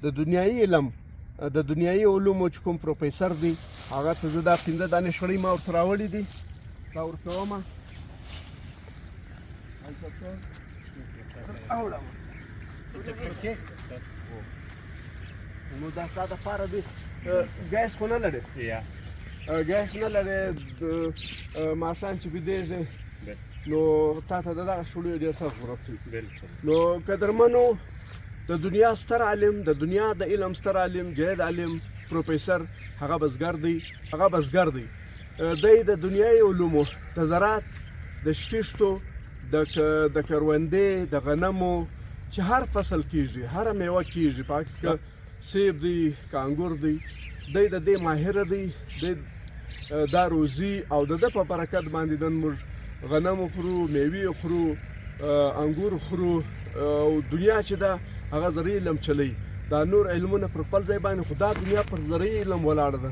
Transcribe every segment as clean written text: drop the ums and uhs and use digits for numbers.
د دنیایي علم، د دنیایي علومو چې کوم پروفیسر دی، هغه ته زه دا پنځه دانې شړۍ ما ورته راوړي دي، دا ورکوم. نو دا ستا دپاره دی. ګیس خو نه لرې؟ یا. ګیس نه لرې، ماښام چې بیدېږې نو تا ته د دغه شړیو ډېر سخت ضرورت دی. بالکل. نو قدرمنو، د دنیا ستر عالم، د دنیا د علم ستر عالم، جید عالم، پروفیسر، هغه بزګر دی، هغه بزګر دی. دی د دنیای علومو، د زراعت، د شپیشتو، د کروندې، د غنمو چې هر فصل کیږي، هره میوه کیږي، پاک که سیب دی که انګور دی، دی د دې ماهر دی. دی دا روزي او د ده په برکت باندې نن موږ غنم خورو، میوې خورو، انګور خورو، او دنیا چې ده هغه زرعي علم چلی. دا نور علمونه پر خپل ځای باندې، خو دا دنیا پر زرعي علم ولاړه ده.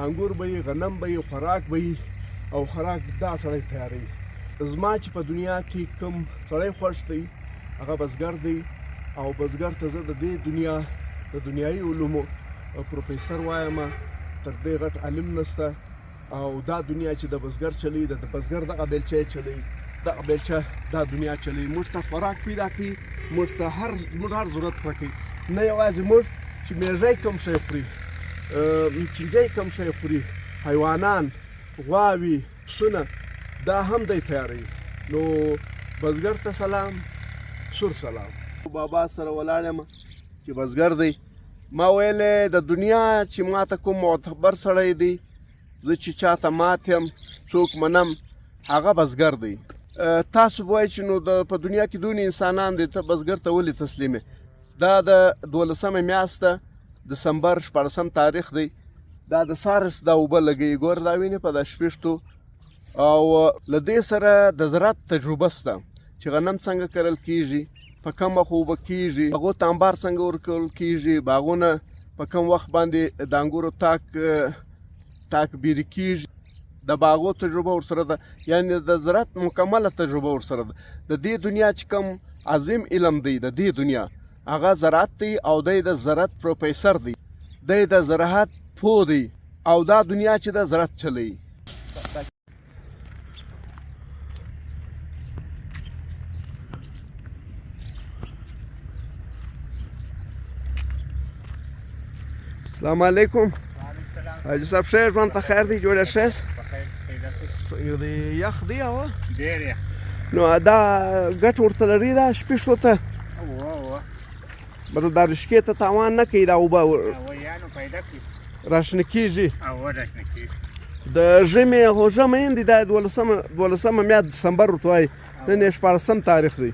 انګور به یې، غنم به یې، خوراک به یې، او خوراک دا سړی تیاروي. زما چې په دنیا کې کوم سړی خوښ دی هغه بزګر دی، او بزګر ته زه د دې دنیا د دنیایي علومو پروفیسر وایم. تر دې غټ عالم نشته. او دا دنیا چې د بزګر چلی، د بزګر دغه بیلچه یې چلی، دغه بیلچه دا دنیا چلی، موږ ته خوراک پیدا کوي، موږ ته هر موږ هر ضرورت پوره کوي. نه یوازې موږ، چې میږی کوم شی خوري، چینجی کوم شی خوري، حیوانان، غواوي، پسونه، دا هم دی تیاروي. نو بزګر ته سلام، سور سلام. بابا سره ولاړ یم چې بزګر دی. ما ویلې د دنیا چې ما ته کوم معتبر سړی دی، زه چې چاته مات یم، څوک منم، هغه بزګر دی. تاسو به وایئ چې نو د په دنیا کې دونې انسانان دي، ته بزګر ته ولې تسلیم یې؟ دا د 12مې میاشت ده، دسمبر 16 تاریخ دی. دا د سارس دا اوبه لګوي، ګوره دا وینې په دا شپېښتو. او له دې سره د زراعت تجربه شته چې غنم څنګه کرل کیږي، په کم وخت اوبه کیږي، هغو ته انبار څنګه ورکول کیږي، باغونه په کم وخت باندې د انګورو تاک بیرې کیږي. د باغو تجربه ورسره ده، یعنی د زراعت مکمله تجربه ورسره ده. د دې دنیا چې کوم عظیم علم دی، د دې دنیا هغه زراعت دی، او دی د زراعت پروفیسر دی، دی د زراعت پوه دی، او دا دنیا چې د زراعت چلی. السلام علیکم حاجي صاحب، ښه ژوند په خیر دی؟ جوړ ښه یاست؟ څنګه دی؟ یخ دی هوا؟ ډېر یخ. نو دا ګټ ورته لري دا شپېښو ته؟ مطلب دا رشکې ته تاوان نه کوي، دا اوبه راشنه کېږي؟ د ژمي، خو ژمی هم دی، دا 12مه میاشت دسمبر ورته وایي، نن یې 16 تاریخ دی.